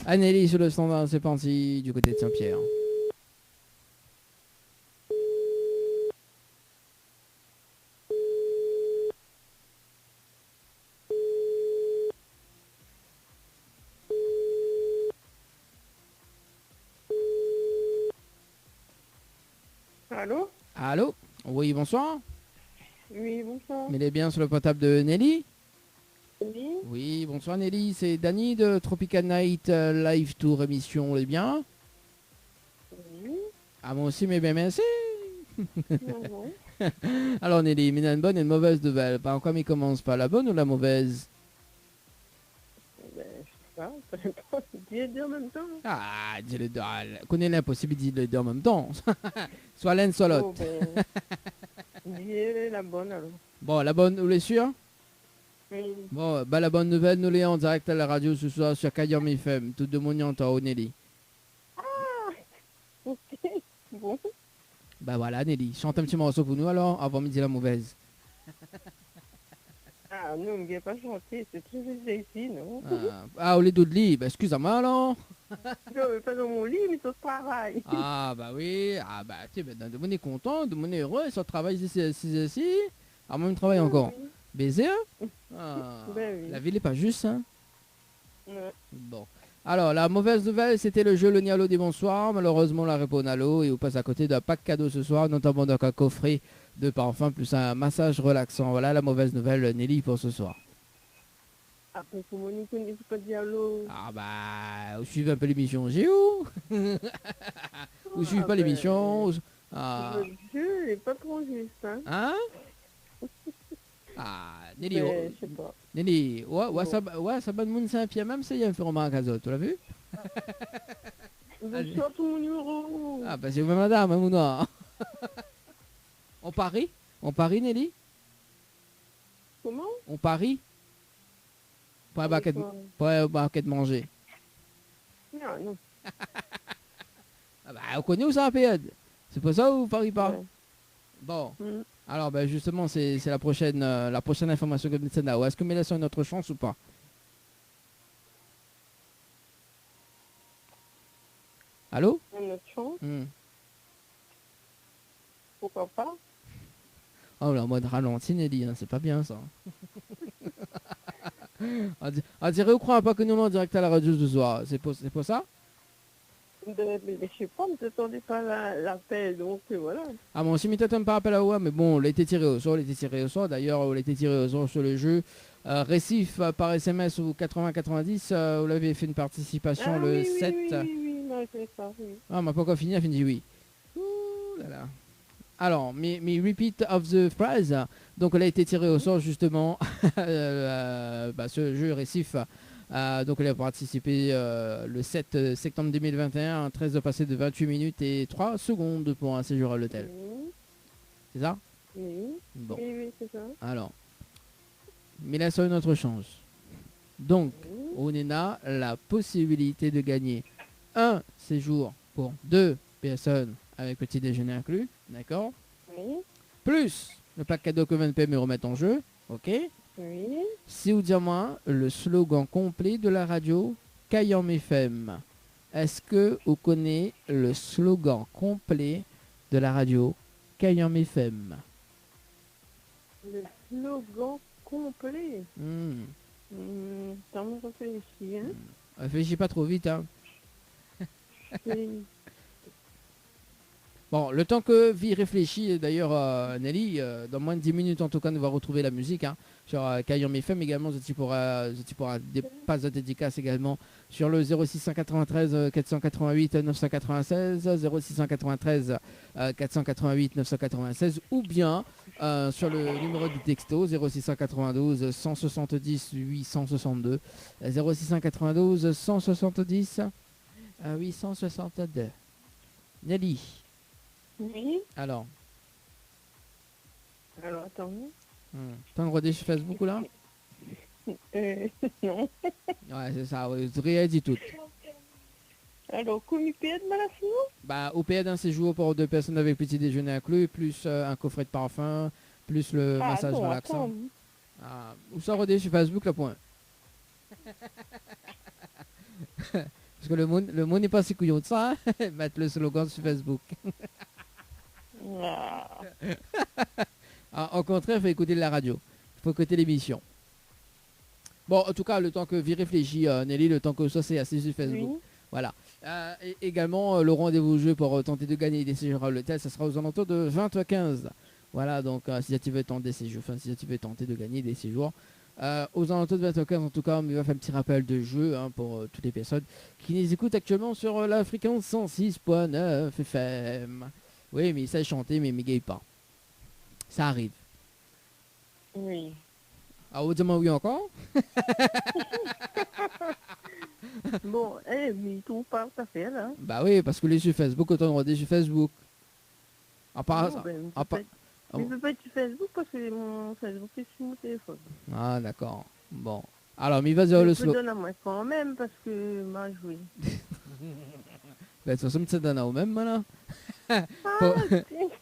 Anélie sur le standard, c'est parti, du côté de Saint-Pierre. Allô ? Allô ? Oui, bonsoir. Oui, bonsoir. Mi lé bien sur le portable de Nelly ? Oui. Oui, bonsoir Nelly, c'est Dany de Tropical Night, euh, Live Tour émission, lé bien ? Oui. Ah, moin osi, mi lé bien, mèrsi. Mhm. Alors Nelly, mi néna in bone é in movèz nouvèl. Par koi mi komans, par la bone ou la movèz ? Ben, je sais pas, ça dépend. Dis les deux en même temps. Ah, di lé dé. Ah, koné l'inposib, di lé dé an mèm tan. Soit l'un, soit l'autre. Oh, ben, dis la bone alors. Bon, la bone, ou lé sir ? Oui. Bon, bah, la bone nouvèl, nou lé an dirèk a la radio se soir sur Kayanm F M. Tout domoun i antann aou, Nelly. Ah, ok. Bon. Bin voilà, Nelly, shant in ti morso pou nou alor, avan mi di la movèz. Ah non, mi gingn pa shanté, sé tré zézi, non ? Ah, ah, olié d'out li, bin, eskiz amoin alor. Non, mé pa dan mon li, mi sort travay. Ah, ba oui, ah, ba, tiens, bin, demoun lé kontan, demoun lé éré, sort travay, si, si, si, si. Ah, moin, mi travay ankor. Oui. Bézé, hein ? Ah, bin oui. La vi lé pa zis, hein ? Ouais. Bon. Alor, la movèz nouvèl, sété le jeu le ni allô ni bonsoir. Malérèzman, ou la réponn allô é ou pass a koté d'in pak kado se soir, notaman d'in kofré de parfin plis in masaz rélaksan. Voilà la movèz nouvèl, Nelly, pou se soir. Apré, koman nou koné, fo pa di allô ? Ah ba, ou suiv in pé lémisyon, Géo. Ou suiv pa lémisyon, ou, ah. Le jeu est pas trop juste, hein ? Hein ? Ah, Nelly, ben, oh, je sais pas. Nelly, ouais, ouais, non. Sa, ouais, sa bann moun Sin-Pièr mèm, sa i fé romark azot, ou la vi ? Bonsoir, tout mon numéro. Ah, ben, sé ou mèm, madam, hein, mon noir. On parie ? On parie, Nelly ? Comment ? On parie ? Pou in bakèt, pou in bakèt manzé. Non, non. Ah bah, ou koné ousa la périod. Sé pou sa ou parie pa. Ouais. Bon. Mm. Alors, ben, justement, c'est, c'est la prochaine, euh, la prochaine information ke mi donn aou. Est-ce que mi lès aou une autre chance ou pas ? Allô ? Une autre chance ? Hmm. Pourquoi pas ? Oh, la mode ralentit, Nelly, hein, c'est pas bien, ça. On di-, on diré ou kroi pa ke nou lé an dirèk à la radio ce soir. C'est pour, c'est pour ça ? Ben, ben, je sais pas, mi té atann pa la, l'appel, donc, euh, voilà. Ah, moin osi, mi té atann pa apèl aou, mé bon, ou la été tiré au sort, ou la été tiré au sort. D'ailleurs, ou la été tiré au sort sur le jeu, euh, Récif, euh, par S M S au quatre-vingts quatre-vingt-dix, euh, ou la fé une participation le sept. Ah oui, oui, oui, oui, oui, non, je sais ça, oui. Ah, ma pankor fini, la fine di oui. Ouh là là. Alors, mi, mi repeat of the phrase. Donc, elle a été tirée au sort, justement, euh, bah, ce jeu Récif. Euh, donc, elle a participé, euh, le sept septembre deux mille vingt et un, un treize passé de vingt-huit minutes et trois secondes pour un séjour à l'hôtel. Oui. C'est ça ? Oui. Bon. Oui, oui, c'est ça. Alors, mi lès aou une autre chance. Donc, oui, ou néna la possibilité de gagner un séjour pour deux personnes avec petit déjeuner inclus, d'accord ? Oui. Plus le pack cadeau que vingt P M remèt en jeu, ok ? Oui. Si ou di amoin le slogan complet de la radio Kayanm F M. Est-ce que ou koné le slogan complet de la radio Kayanm F M ? Le slogan complet. Hmm. Hmm, atann, mi réfléshi, hein. Hmm. Réfléshi pa tro vit, hein. Oui. Bon, le temps que vi réfléchi, d'ailleurs, euh, Nelly, euh, dans moins de dix minutes, en tout cas, nou va retrouver la musique, hein, sur, euh, Kayanm F M également. Zot i poura, zot i poura dé-, pass zot dédicace également sur le zéro six cent quatre-vingt-treize, euh, quatre cent quatre-vingt-huit, neuf cent quatre-vingt-seize, zéro six cent quatre-vingt-treize, euh, quatre cent quatre-vingt-huit, neuf cent quatre-vingt-seize, ou bien, euh, sur le numéro du texto, zéro six cent quatre-vingt-douze, cent soixante-dix, huit cent soixante-deux, euh, zéro six cent quatre-vingt-douze, cent soixante-dix, euh, huit cent soixante-deux. Nelly. Oui. Alors. Alors, atann. Hmm. Ou lé ankor sur Facebook ou la ? Euh, non. Ouais, sé sa, oui. Rien di tout. Alors, koman mi pèrd, ma la fini ? Bah, ou pèrd un séjour pour deux personnes avec petit déjeuner inclus, plus, euh, un coffret de parfum, plus le massage relaxant. Ah non, atann. Ah, ou sa rod sur Facebook, la, poin. Parce que le moun, le moun lé pa si kouyon ke sa, hein, mèt le slogan sur Facebook. Ah. Ah, au contraire, fo ékout la radio. Fo ékout lémisyon. Bon, en tout cas, le temps que vi réfléchi, euh, Nelly, le temps que sa sé assis sur Facebook. Oui. Voilà. Euh, et également, euh, le rendez-vous jeu pour, euh, tenter de gagner des séjours à l'hôtel, ça sera aux alentours de vingt heures quinze. Voilà, donc, euh, si tu veux tenter des séjours, enfin, si tu veux tenter de gagner des séjours, euh, aux alentours de vingt heures quinze, en tout cas, mi va fé un petit rappel de jeu, hein, pour, euh, toutes les personnes qui nous écoutent actuellement sur, euh, la fréquence cent six point neuf F M. Oui, mi sa shanté, mé mi gingn pa. Ça arrive. Oui. Ah, ou di amoin oui ankor ? Bon, eh, mi trouv pa sa fé la. Bah oui, parce que lé sur Facebook, otan rod sur Facebook. À part ça, ben, mi pé pa, mi pé pa èt sur Facebook parce que mon Facebook lé sur mon téléphone. Ah, d'accord. Bon. Alors, mi va zot le slogan. Donn amoin kan mèm parce que ma zoué. Ben, de toute façon, mi sa donn aou mèm, voilà. Ah, pour, si.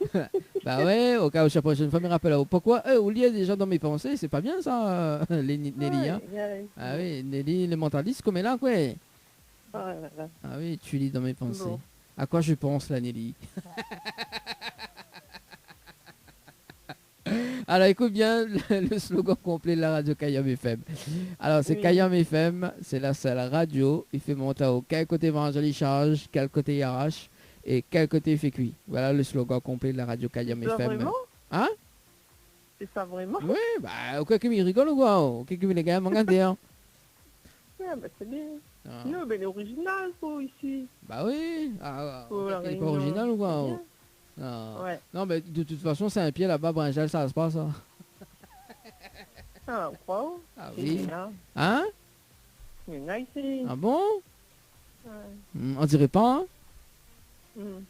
Bah ouais, au cas où la prochaine fois, mi rapèl aou. Pourquoi, euh, ou lé déjà dans mes pensées, c'est pas bien ça, euh, les Ni-, Nelly, hein. Aïe, aïe. Ah oui, Nelly, le mentaliste, comme elle a, quoi. Oh là là. Ah oui, tu lis dans mes pensées. Bon. À quoi je pense, là, Nelly ? Alors, écoute bien le, le slogan complet de la radio Kayanm F M. Alors, c'est Oui. Kayanm F M, c'est la seule radio, il fait monter au quel côté manger les charges, quel côté il arrache, et quel côté il fait cuit. Voilà le slogan complet de la radio Kayanm F M. C'est ça vraiment ? Hein ? C'est ça vraiment ? Oui, bah, ou kroi ke mi rigol ou koi ? Ou kroi ke mi lé gayar, mon gars, hein ? Ouais, bah, c'est bien. Ah. Non, ben, l'original, quoi, ici. Bah oui. Ah, ah, ou kroi ke lé pa original ou koi ? Pour La Réunion, c'est bien. Ah. Ouais. Non, mais de toute façon, Saint-Pierre, là-bas, brinjèl, ça se passe, hein. Ah, ou kroi ? Ah oui. Hein ? Néna isi. Ah bon ? Ouais. Hmm, on dirait pas, hein ? Hmm.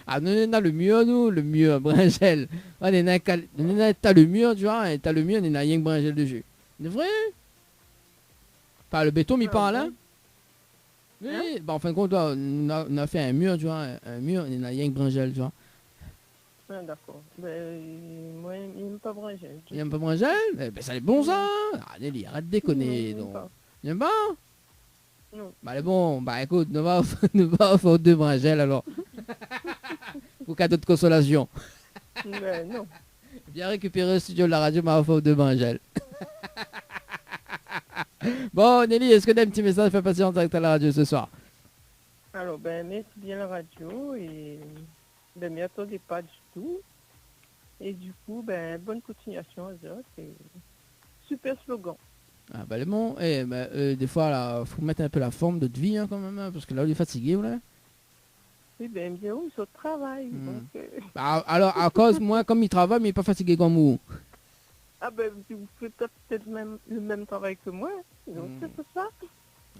Ah, nou, nou néna le mur, nou, le mur, brinjèl. Ah, nou néna kal-, nou néna ta le mur, tu vois, hein, ta le mur, nou néna rienk brinjèl dessus. C'est vrai ? Par le béton, mi parle, hein ? Ah bon ? Oui, hein ? Bah, en fin de compte, là, on a, on a fait un mur, tu vois, un, un mur, nou néna rienk brinjèl, tu vois. Ah, d'accord. Ben, euh, moi, mi èm pa brinjèl. Ou èm pa brinjèl ? Eh ben, ça, c'est bon, ça, hein ? Ah, Nelly, arrête de déconner, donc. Non, mi èm pa. Ou èm pa ? Non. Bah, allez, bon, bah, écoute, nou va, nou va fé dé brinjèl, alors. Pour cadeau de consolation. Ben, non. Viens récupérer le studio de la radio, ma fé dé brinjèl. Bon, Nelly, est-ce que t'as un petit message à faire passer en direct à la radio ce soir ? Alors, ben, merci bien la radio et, ben, mi atandé pa du tout. Et du coup, ben, bonne continuation à zot et super slogan. Ah, bah, le bon, eh, bah, euh, des fois, là, faut mettre un peu la forme de vie, hein, quand même, hein, parce que là, on est fatigué, là. Oui, ben, bien, oui, mi sort travay, Hmm. donc, euh. Bah, alors, à cause, moi, comme mi travay, mi lé pa fatigé comme ou. Ah ben, vous faites peut-être même, le même travail que moi, donc Hmm. c'est pour ça.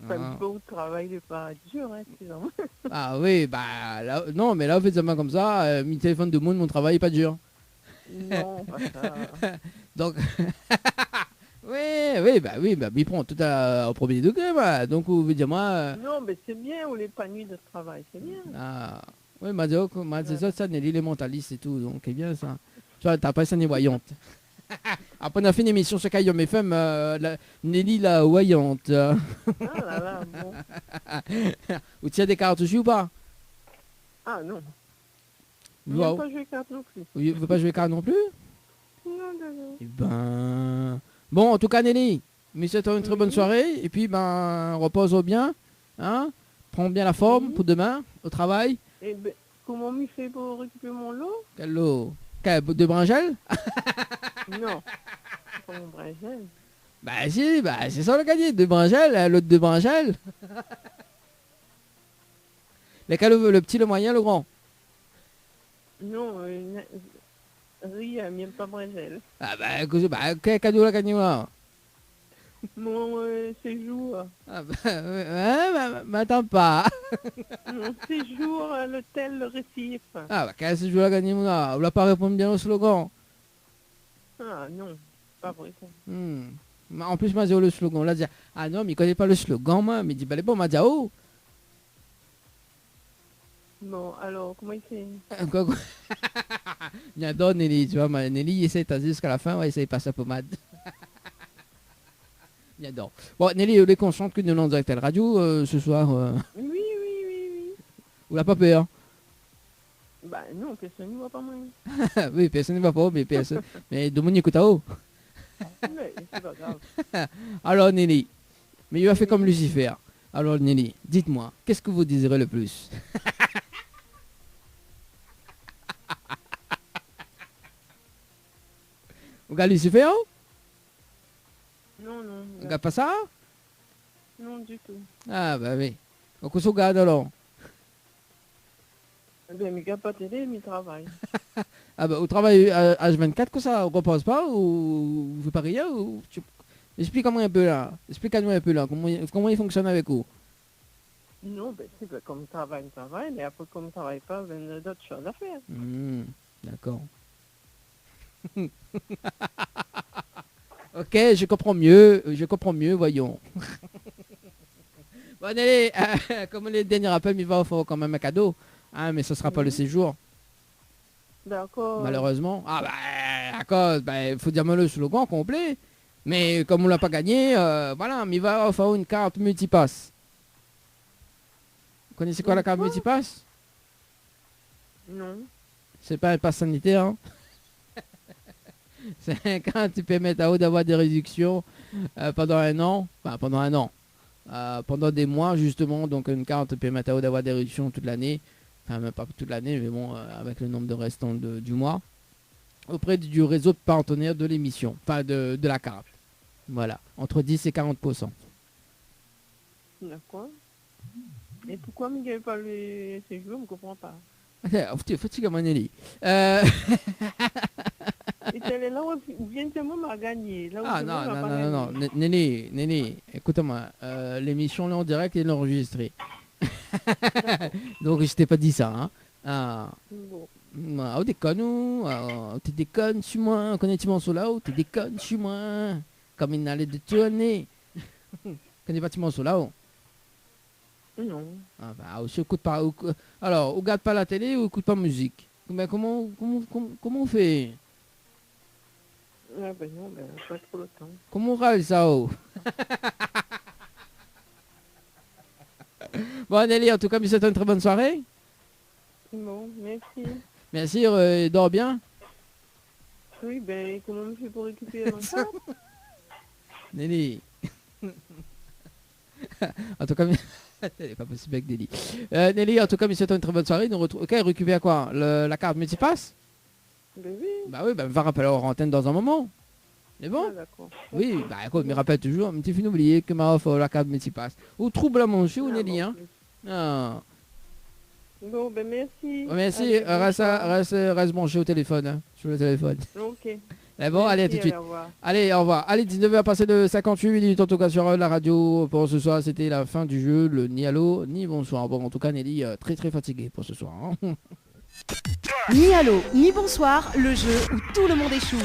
Enfin, Ah. Bon, le travail n'est pas dur, hein, excusez-moi. Ah oui, bah, là, non, mais là, vous faites ça comme ça, euh, mi téléphone de monde, mon travail est pas dur. Non, pas ça. Donc, oui, oui, bah oui, bah, mi pran tout à, au premier degré, voilà. Donc, ou vé dir, moi, euh, Non, mais c'est bien, on l'épanouit de travail, c'est bien. Ah, oui, ma di, ok, ma di, Ouais. sa, sa, Nelly, lé mentaliste et tout, donc, c'est bien, ça. Tu vois, t'as pas ça, ni voyante. Après, on a fait une émission sur Kayanm F M, euh, la, Nelly la voyante. Ah là là, bon. Ou tire des cartes aussi ou pas ? Ah non. Ou Waouh. J'aime pas jouer cartes non plus. Ou, ou vé pa joué kart non pli ? Non, non, non. Eh ben, bon, en tout cas, Nelly, mi souhaite une très bonne Mhm. soirée. Et puis, ben, repose-toi bien. Hein ? Prends bien la forme Mhm. pour demain, au travail. Eh ben, comment mi fé pour récupérer mon lot ? Quel lot ? Quel, de brinjèl ? Non, c'est pas mon brinjèl. Bah si, bah, c'est ça le gagné, de brinjèl, hein, lot de brinjèl. Lequel, le, le petit, le moyen, le grand ? Non, euh, na-, rien, mi èm pa brinjèl. Ah bah, écoute, bah, quel cadeau la gagné, là ? Mon, euh, séjour. Ah bah, ouais, ouais, bah, bah, attends pas. Mon séjour à l'hôtel Le Récif. Ah bah, quel séjour la gagné, là ? Ou la pa réponn bien au slogan. Ah non, pa vré, sa. Hmm. Ma, an plis, ma di, le slogan, la di, ah non, mi koné pa le slogan, moi. Mi di, bah, lé bon, ma di, oh. Bon, alors, comment il fait ? Euh, quoi, quoi ? Mi ador Nelly, tu vois, ma, Nelly, i éséy tazé jusqu'à la fin, ouais, i éséy pas sa pomade. Mi ador. Bon, Nelly, ou lé consciente ke nou lé en direct à la radio, euh, ce soir, euh. Oui, oui, oui, oui. Ou la pa peur, hein ? Bah non, personne ne voit pas moi. Oui, personne ne voit pas, mais personne, mais tout le monde écoute, oh. Mais c'est pas grave. Alors, Nelly, mais il va faire Oui. Comme Lucifer. Alors, Nelly, dites-moi, qu'est-ce que vous désirez le plus ? Ou gard Lucifer, oh ? Non, non, Ou gard pa sa ? Non, du tout. Ah, bah oui. Donk, kosa ou gard, alors ? Eh ben, mi gard pa télé, mi travay. Ah bah, ou travay, euh, H vingt-quatre, kosa, ou repoz pa, ou, ou fé pa rien, ou tu, explique-moi un peu, là. Explique-nous un peu, là, comment, comment il fonctionne avec vous. Non, ben, c'est ben, comme travay, travay, mais après, comme travay pa, ben, on a d'autres choses à faire. Hmm, d'accord. Ok, je comprends mieux, je comprends mieux, voyons. Bon, alé, euh, kom le dernié apèl, mi va ofèr aou kan mèm in kado, hein, mé sa sra pa le séjour. Dakor. Malérezman. Ah, bin, akoz, bin, fo dir amoin le slogan konplé. Mé kom ou la pa gagné, euh, voilà, mi va ofèr aou in kart multipass. Ou koné sé koi la kart multipass ? Non. Sé pa in pass sanitèr, hein. Sé in kart i pèrmé aou d'avoir dé rédiksion, euh, pandan in an. Anfin, pandan in an. Euh, pandan dé moi, zistoman, donk in kart i pèrmé aou d'avoir dé rédiksion tout lané. Anfin, mèm pa tout lané, mé bon, euh, avèk le nonb de restan de, du moi. Opré du rézo partenèr de lémision, anfin, de, de la kart. Voilà, ant dis é karant pour san. Dakor. É poukoi mi gingn pa le séjour, mi konpran pa. Atann, ou té fatig amoin, Nelly. Euh. É tèl é la, ou vien dir amoin ma gagné. La, ou... Ah, non, non, non, non. Né-, Nelly, Nelly, ékout amoin. Euh, lémision lé an dirèk é lé anrozistré. Dakor. Donk, mi té pa di sa, hein. Ah. Bon. Ah, ou dékone, ou, ah, ou té dékone su moin, ou koné ti morso la, ou té dékone su moin. Kom in alé détourné. Koné pa ti morso la, ou ? Non. Ah, ba, ou ékout pa, ou, alor, ou gard pa la télé, ou ékout pa mizik. Bin, koman, koman, koman, koman ou fé ? Ah, bin non, bin, pa tro le tan. Koman ou ral sa, ou ? Bon, Nelly, an tou ka, mi souèt aou in trè bone soiré. Bon, mèrsi. Mèrsi, euh, dor bien. Oui, bin, koman mi fé pou rékipèr mon kart ? Nelly. An tou ka, mi-, lé pa posib avèk Nelly. Euh, Nelly, an tou ka, mi souèt aou in trè bone soiré. Nou artrouv, OK, rékipèr koi ? Le, la kart multipass ? Bin oui. Ba oui, bin, va rapèl aou an antèn dan in moman. Lé bon ? Ah, dakor. Oui, OK. Ba, ékout, mi rapèl touzour, mi té fine oublié ke ma ofèr aou la kart multipass. Ou troub la mon zié, ou, Nelly, hein ? Ah, bon, OK. Ah. Bon, bin, mèrsi. Mèrsi, euh, rès, bone soiré. Rès, rès branché o téléfone, hein, su le téléfone. OK. Mé bon, alé, a tout de suite. Mèrsi, alé, orevoir. Alé, orevoir. Alé, diznèf èr pasé de sinkant-uit minit, an tou ka, su, euh, la radio. Pou se soir, sété la fin du jeu, le ni allô, ni bonsoir. Bon, an tou ka, Nelly, euh, trè, trè fatigé pou se soir, hein. Ni allô, ni bonsoir, le jeu où tout le monde échoue.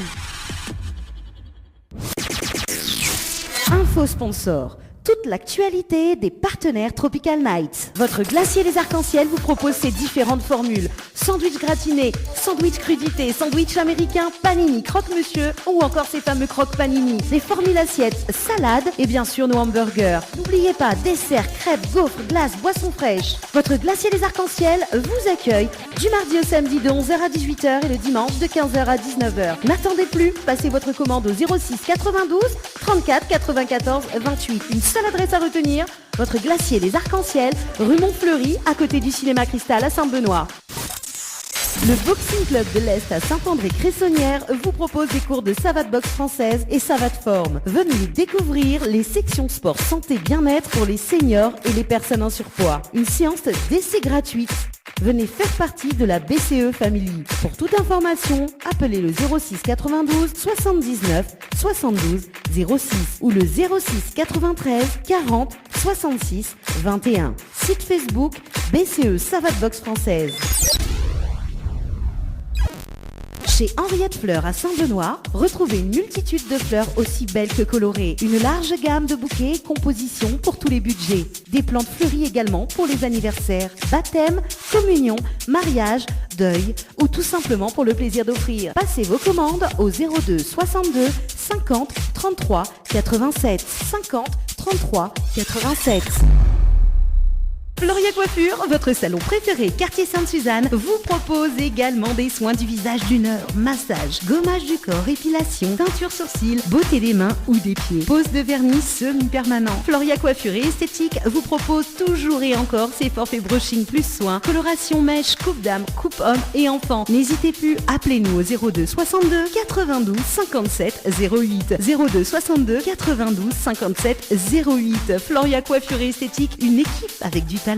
Info sponsor, toute l'actualité des partenaires Tropical Nights. Votre glacier Les Arcs-en-Ciel vous propose ses différentes formules. Sandwich gratiné, sandwich crudité, sandwich américain, panini, croque-monsieur ou encore ces fameux croque-panini. Les formules assiettes, salades et bien sûr nos hamburgers. N'oubliez pas, desserts, crêpes, gaufres, glaces, boissons fraîches. Votre glacier Les Arcs-en-Ciel vous accueille du mardi au samedi de onze heures à dix-huit heures et le dimanche de quinze heures à dix-neuf heures. N'attendez plus, passez votre commande au zéro six quatre-vingt-douze trente-quatre quatre-vingt-quatorze vingt-huit. Une seule adresse à retenir, votre glacier Les Arcs-en-Ciel, rue Montfleury, à côté du cinéma Cristal à Saint-Benoît. Le Boxing Club de l'Est à Saint-André-Cressonnière vous propose des cours de savate boxe française et savate forme. Venez découvrir les sections sport santé bien-être pour les seniors et les personnes en surpoids. Une séance d'essai gratuite. Venez faire partie de la B C E Family. Pour toute information, appelez le zéro six quatre-vingt-douze soixante-dix-neuf soixante-douze zéro six ou le zéro six quatre-vingt-treize quarante soixante-six vingt et un. Site Facebook, B C E Savate Boxe Française. Chez Henriette Fleurs à Saint-Benoît, retrouvez une multitude de fleurs aussi belles que colorées. Une large gamme de bouquets et compositions pour tous les budgets. Des plantes fleuries également pour les anniversaires, baptême, communion, mariage, deuil ou tout simplement pour le plaisir d'offrir. Passez vos commandes au zéro deux soixante-deux cinquante trente-trois quatre-vingt-sept, cinquante trente-trois quatre-vingt-sept. Floria Coiffure, votre salon préféré, quartier Sainte-Suzanne, vous propose également des soins du visage d'une heure. Massage, gommage du corps, épilation, teinture sourcils, beauté des mains ou des pieds. Pose de vernis semi-permanent. Floria Coiffure et Esthétique vous propose toujours et encore ses forfaits brushing plus soins, coloration mèche, coupe dame, coupe homme et enfant. N'hésitez plus, appelez-nous au zéro deux soixante-deux quatre-vingt-douze cinquante-sept zéro huit. Zéro deux soixante-deux quatre-vingt-douze cinquante-sept zéro huit. Floria Coiffure et Esthétique, une équipe avec du talent.